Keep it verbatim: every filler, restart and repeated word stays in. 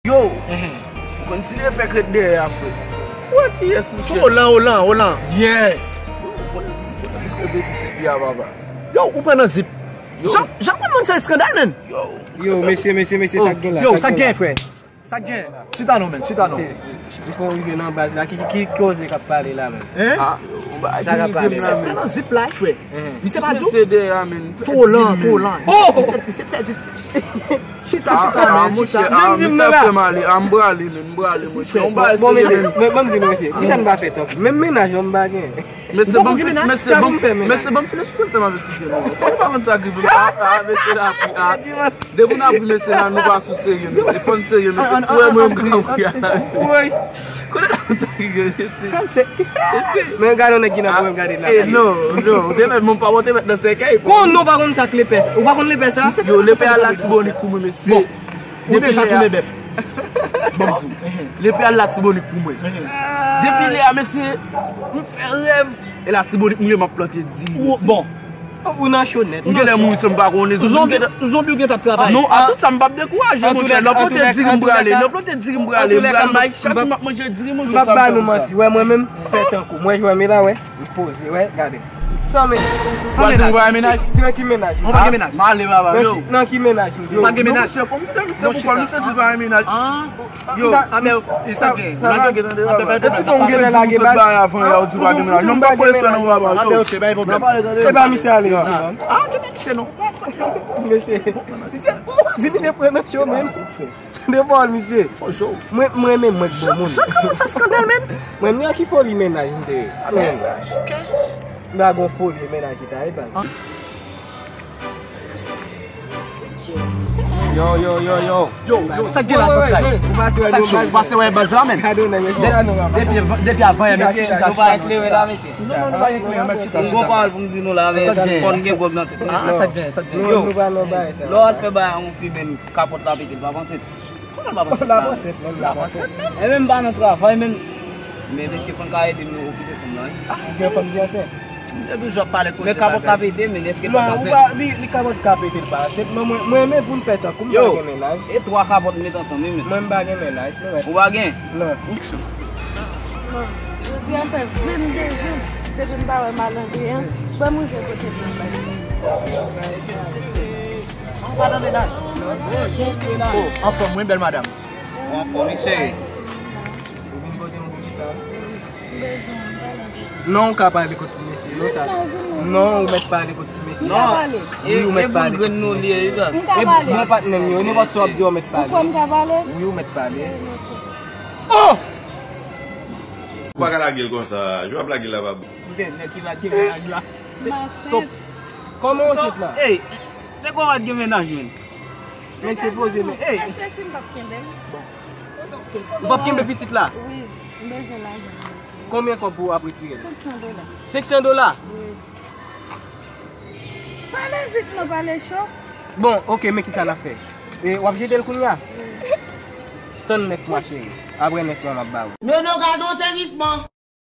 Yo, ou konn ti lepèk ret dèyè a, frè. Wè kiyès, monchè? Olan, Olan, Olan. Yeah. Yo, ou konn, ou konn lepèk ret pitit li a, papa. Yo, ou pran nan zip. Yo. Jan, jan konn moun sa eskandal, menn. Yo. Yo, mesye, mesye, mesye, sa k gen la? Yo, sa k gen, frè? Sa k gen? Chita non, menn, chita non. Mesye, se, se, se fò rive nan baz la. Ki, ki, ki koze k ap pale la, menn? Hein? Ah, on ba sa k ap pale la, menn? Pran nan zip la, frè. Misye pa di w? Misye dèyè a, menn. Tolan, Tolan. Oh! Misye, misye pèdi. Chita, chita, ah, menn, monchè, chita. Ah, misye ap fè m ale. Ah, m prale, menn, m prale, monchè. On bagay serye, menn. Bon, mesye, mwen, mwen di nou, mesye, kisa n pa fè tankou? Menm mennaj, mwen, m pa gen. Mesye, ban m fin, mesye, ban m, mesye, ban m fin eksplike sa m ap eksplike nou. Fò nou pa konn sa k rive. Ah, ah, mesye, la, ah. Depi n ap ri, mesye, la, nou pa sou serye, mesye. Fò n serye, mesye. Ou wè mwen, m ka ri a, mesye. Kote la konn sa k rive, mesye? Sa, mesye. Men gade yon nèg ki nan pwoblèm, gade la. Eh, non, non, ou te mèt, mwen pa, ou te mèt nan sèkèy, frè. Kon non, pa konn sa k lepè sa. Ou pa konn lepè sa? Yo, lepè a Latibonit pou mwen, mesye. Bon, ou deja tounen bèf. Bon, m di w. Lepè a Latibonit pou mwen. Depi lè a, mesye, m fè rèv. E Latibonit m ye, m ap plante diri, mesye. Bon. Ou nan cho nèt. M genlè mouri san m pa konnen. Zonbi, zonbi ou gen t ap travay. Non, a tout sa, m p ap dekouraje, monchè. Nan plante diri m prale. Nan plante diri m prale. M pral may, chak jou m ap manje diri, monchè. M p ap ba nou manti. Wè, mwen menm, fè tankou mwen, jwenn men la, wè. M poze, wè, gade. San mennaj. San mennaj. Ou pa gen mennaj? Nan ki mennaj? Ou pa gen mennaj? Nan ki mennaj? Ou pa gen mennaj? Monchè, fò m fè misye konprann, misye di l pa gen mennaj. Yo, Abel, e sa gen? Sa va? Abel, Abel, Abel, Abel, Abel, Abel, Abel, Abel, Abel, Abel, Abel, Abel, Abel, Abel, Abel, ok, bay pwoblèm. Abel, ok, bay pwoblèm. Abel, ok, bay pwoblèm. Se pa misye ale, di non. Ah, kite misye non. Mesye, misye, oh, si misye pran nan cho menm. De bòl, misye. Mwen, mwen renmen mwen bon moun. Jan, jan moun sa eskandal, menn. Mwen, men ki foli mennaj m te ye. Mennaj. M pa gon foli mennaj ki ta ye, baz. Yo, yo, yo, yo. Yo, yo, sa k gen la, sa k gen? Sa k cho? Ou pase wè baz la, menn? Depi, depi avan yè, mesye, chita, chita. Nou pa eklere la, mesye. Non, non, nou pa eklere, mèt chita, chita. Gon pawòl pou m di nou la, men fò n gen gwòg nan tèt nou. Ah, sa k gen, sa k gen? Yo, lè w al fè bagay a yon fi, menn, kapòt la pete, l p ap ansent. Kòman l p ap ansent la? L ap ansent, menn, l ap ansent, menn. E menm pa nan travay, menn. Men mesye, fò n ka ede m okipe fanm nan, wi. Ah, ou gen fanm ki ansent? Misye toujou ap pale koze bagay. Men kapòt la pete, men èske l pa ansent? Non, li, li kapòt ka pete, l pa ansent. Mwen, mwen, mwen renmen pou n fè tankou m pa gen mennaj. E twa kapòt m met ansanm, wi, men. Mwen, m pa gen mennaj, non, men. Ou pa gen? Non. Bon, jodi a fè vennde jou depi m pa wè malandren an. Bon, m rive kote m nan bay. Ou pa nan mennaj? Oh, anfòm, wi, bèl madanm. Ou anfòm, wi, cheri. Ou vin kote m pou kisa? Non, ou ka pale kot ti mesye, non, sa. Non, ou mèt pale kot ti mesye. Non, e, e boul grenn nou li ye, wi, baz. E bon patnè m yo, nenpòt sa w ap di, ou mèt pale. Wi, ou mèt pale. Oh! Ou pa ka lage l konsa, jan w ap lage l la pa bon. Koute, nèg ki lage mennaj la. Stop. Kòman w ansent la? Ey, nèg ou pa t gen mennaj, menn. Men se poze, men, ey. Mesye, si m p ap kenbe l. Ou p ap kenbe pitit la? Wi, m bezwen lajan. Konbyen kòb pou w ap retire l? Senk san dola. Senk san dola? Wi. Pale vit non, pale cho. Bon, ok, men kisa n ap fè? E, w ap jete l kounye a? Wi. Tann nèf mwa, cheri. Apre nèf mwa, m ap ba ou. Nono, gade yon sezisman.